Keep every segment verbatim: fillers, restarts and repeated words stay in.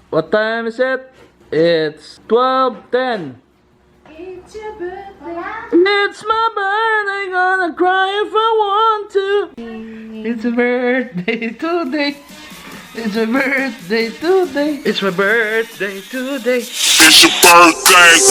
What time is it? It's twelve ten. It's your birthday. It's my birthday, gonna cry if I want to. It's a birthday today. It's a birthday today. It's my birthday today. It's your birthday.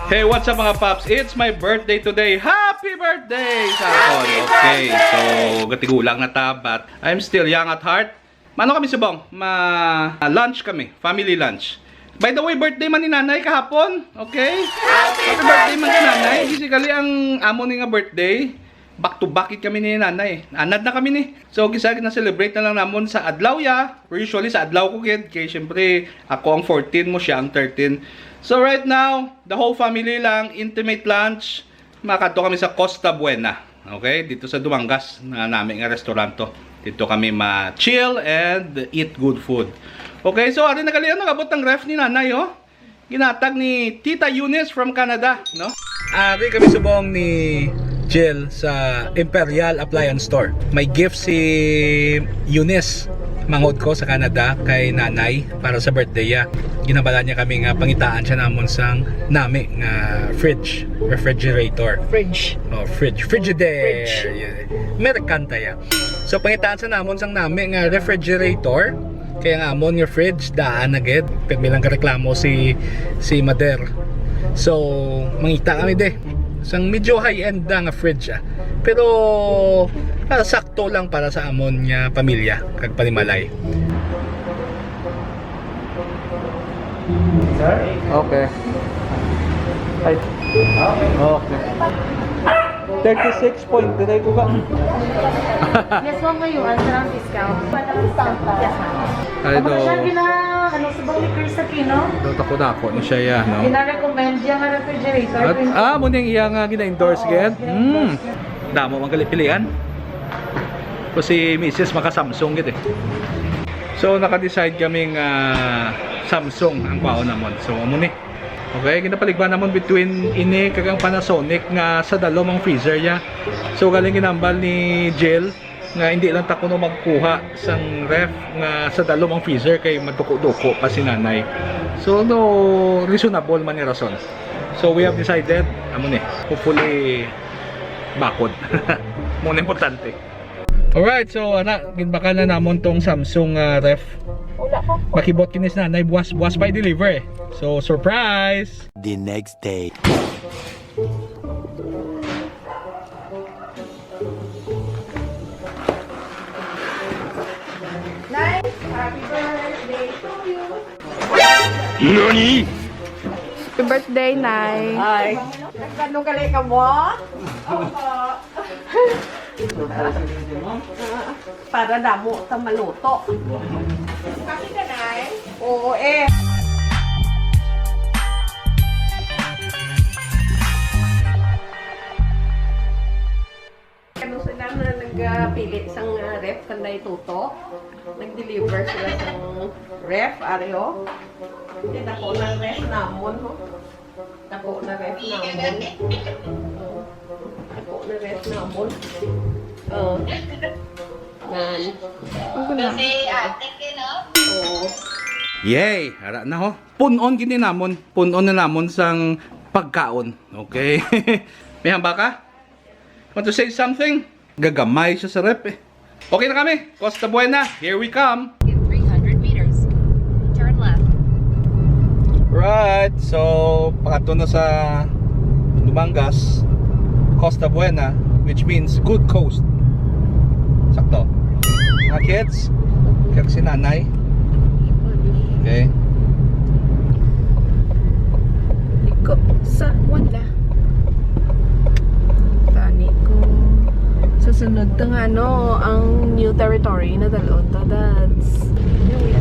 Hey, what's up, mga paps? It's my birthday today. Happy birthday sa akon. Okay, so gatigulang na ta, but I'm still young at heart. Mano kami subong? Ma lunch kami, family lunch. By the way, birthday man ni Nanay kahapon. Okay? Happy birthday man ni Nanay. Basically, ang amo ni nga birthday, back to back it kami ni Nanay. Anad na kami ni. So, kisa na-celebrate na lang namon sa adlaw ya. Usually sa adlaw ko gid kay syempre ako ang fourteen mo, siya ang thirteen. So right now, the whole family lang, intimate lunch. Makadto kami sa Costa Buena. Okay, dito sa Dumangas na nami nga restaurant to. Dito kami ma-chill and eat good food. Okay, so ari na gali, ano, abot ang ref ni Nanay, oh. Ginatag ni Tita Eunice from Canada, no? Ari kami subong ni Jill sa Imperial Appliance Store. May gift si Eunice, manghod ko sa Canada, kay Nanay para sa birthday ya. Ginabala niya kami nga pangitaan siya namon sang nami nga fridge, refrigerator. Fridge. Oh, fridge. Frigidaire. Fridge. Yeah. Merkanta ya. So, pangitaan sa namon sang nami nga refrigerator. Kaya nga amon nga fridge, daan na gid. Pirmi lang kareklamo si, si Mader. So, mangita kami de. Sang medyo high-end na nga fridge, ah. Pero, ah, sakto lang para sa amon nga pamilya, kag panimalay. Sir? Okay. Ay. Okay. Thirty-six point three ko ka. Yes, ma'am, ngayon, sir, ang discount. Yes, ma'am. Ay, Ang mga do. Siya gina, ano, subong ni Chris Aquino? Do, tako na ako ni siya, ya, no? Gina-recommend niya nga refrigerator. At, ah, mo niyang iya nga gina-endorse, Oo, gid? gina-endorse Hmm. niya. Damo, magalit pilian. Kasi misis maka Samsung gid eh. So, naka-decide kami nga Samsung ang kwaon namon. So, amo ni. Okay, ginapaligban namon between ini kag ang Panasonic nga sa dalom ang freezer niya. So, galing ginambal ni Jill nga hindi lang ta kuno magkuha sang ref nga sa dalom ang freezer kay maduko-duko pa si nanay. So, no, reasonable man ni rason. So, we have decided, amo ni, hopefully, bakod. Mo na importante. Alright, so ana, ginbakal na namon tong Samsung, ah, ref. Wala pa. Makibot kini si nanay, buwas, buwas pa i-deliver eh. So, surprise! The next day. Nay, happy birthday to you. Nani? Happy birthday, Nay. Ay. Nagkano gali ka mo? Opo. Para damo ta maluto. Happy ka, Nay? Oo, eh. Kano sila na nagpili sang, ah, ref kanday tuto? Nag-deliver sila sang ref, ari, ho. Hindi, dako na ref namon, ho. Dako na ref namon. Dako na ref namon. Oh. Nan. Ang ganda. Kasi, ah, thank you, no? Oo. Yay! Ara na, ho. Punon gini namon. Punon na namon sang pagkaon. Okay. May hamba ka? Want to say something? Gagamay siya sa ref eh. Okay na kami. Costa Buena, here we come. In three hundred meters, turn left. Right, so pangadto na sa Dumangas, Costa Buena, which means good coast. Sakto. Mga kids, kag si nanay. Okay. Iko sa wala. Tani ko. Sa sunod ta nga, no, ang new territory na dalon ta, dads.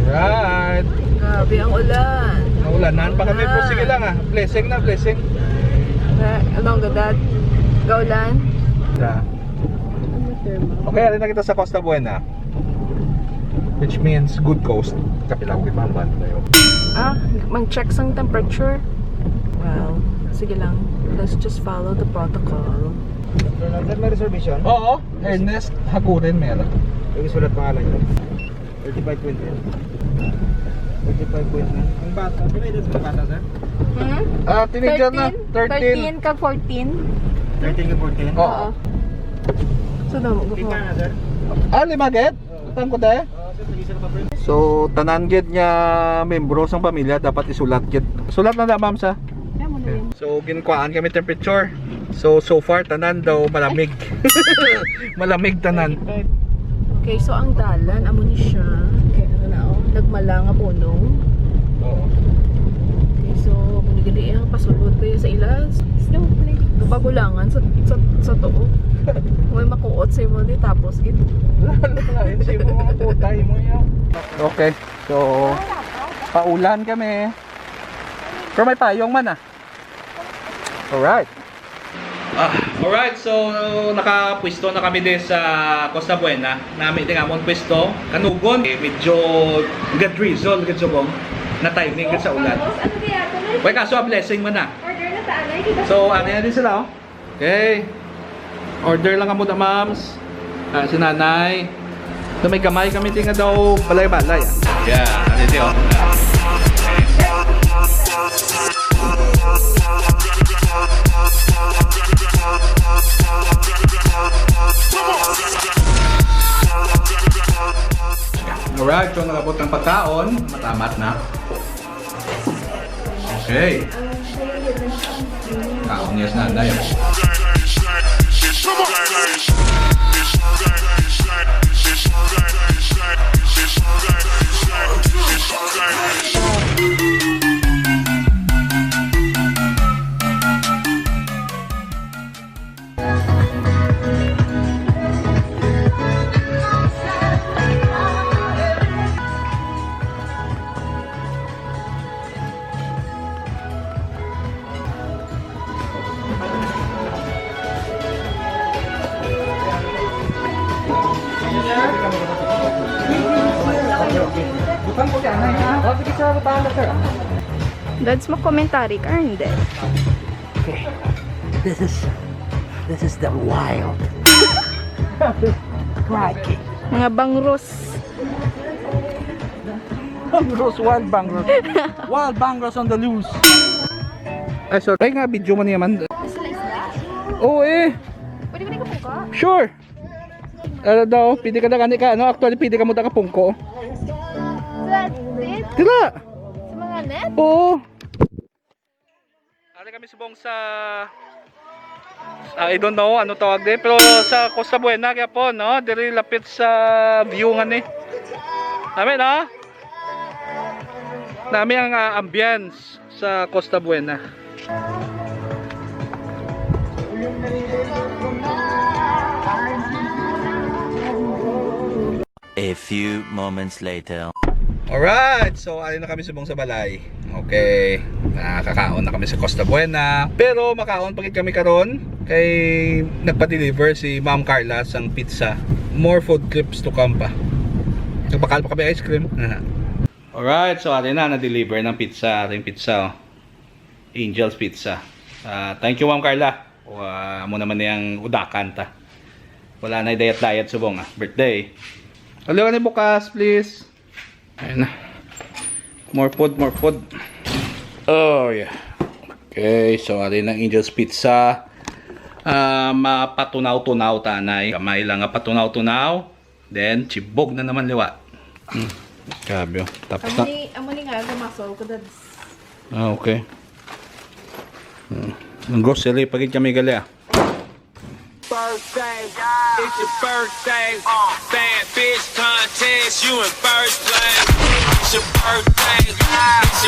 Alright. Grabe ang ulan. Naulanan pa kami, pero sige lang, ah. Blessing na, blessing. Eh, along the dad. Gaulan. Yeah. Okay, ari na kita sa Costa Buena. Which means good coast. Kapila ko gid, ma'am, ba? Ah, mag-check sang temperature. Well, sige lang. Let's just follow the protocol. Sir, may reservation? Oo, Ernest Hakurin meron. Yung isulat pangalan niyo. Thirty-five point one. Thirty-five point one. Ang bata, may edad sa bata, sir? Hmm? Ah, teenager na. Thirteen, thirteen. Thirteen ka fourteen. Thirteen ka fourteen? Oo. Oo. So, damo ko. Ika na, sir? Ah, lima gid? Tan ko, te. Oo, sir, nag-isa na pa, friend. So, tanan gid nga membro sang pamilya dapat isulat gid. Sulat na na, ma'am, sa? Kaya mo na yun. So, ginkuhaan kami temperature. So, so far, tanan daw malamig. Malamig tanan. Okay, so ang dalan, amo ni siya. Kaya ano na, oh, nagmala nga punong. Oo. Okay, so, muna gani ang pasulod kaya sa ilas. Slow, please. Kapagulangan sa, sa, sa tuo. May makuot sa imo ni tapos gid. Lain sa imo mga putay mo yan. Okay, so, paulan kami. Pero may payong man, ah. Alright. Ah, alright, so nakapwesto na kami di sa Costa Buena. Nami di nga amon pwesto. Kanugon, eh, medyo nag-drizzle, nag-subong. Na timing gid sa ulan. Tapos, ano kaya ito? May Wait, kaso a blessing man na. Order na sa anay, di ba? So, ano yan din sila, oh? Okay. Order lang kamo da, ma'ams. Ah, si nanay. So, may gamay kami di nga daw balay-balay, ah. Yeah, ano di, oh. Alright, so nakabot ang pagkaon, matamat na. Okay. Kaon niya sa nanay. Butang ko kay anay, ha? Oh, sige, sir, butang na, sir. Dads, mag-commentary ka, hindi? Okay. This is, this is the wild. Crikey. Mga bangros. Bangros, wild bangros. Wild bangros on the loose. Ay, sorry. Ay, nga, video man yaman. Isla-isla? Oo, eh. Pwede ba di ka puka? Sure. Ano daw, pwede ka na gani ka, ano? Actually, pwede ka mo da kapungko. Sa net? Tira! Sa mga net? Oo. Ari kami subong sa, ah, I don't know ano tawag din, pero sa Costa Buena gyapon, no? Diri lapit sa view nga ni. Nami, no? Nami ang, ah, ambience sa Costa Buena. A few moments later. Alright, so ali na kami subong sa balay. Okay, nakakaon na kami sa Costa Buena. Pero makaon pa gid kami karon kay nagpa-deliver si Ma'am Carla sang pizza. More food trips to come pa. Nagpakal pa kami ice cream. Alright, so ali na, na-deliver ng pizza, ating pizza, oh. Angel's Pizza. Ah, thank you, Ma'am Carla. Wa mo naman niyang udakan ta. Wala na dayat-dayat subong, ah. Birthday. Aliwa ni bukas, please. Ayun na. More food, more food. Oh, yeah. Okay, so ari na ang Angel's Pizza. Ah, mapatunaw-tunaw tanay. Kamay lang nga patunaw-tunaw. Then, chibog na naman liwa. Mm. Grabe, oh. Tapos na. Amo ni, amo ni nga, gumaso ko, Dads. Ah, okay. Mm. Ang grocery, pagid kami gali, ah. Birthday, it's your birthday. Bad bitch contest, you in first place. It's your birthday, it's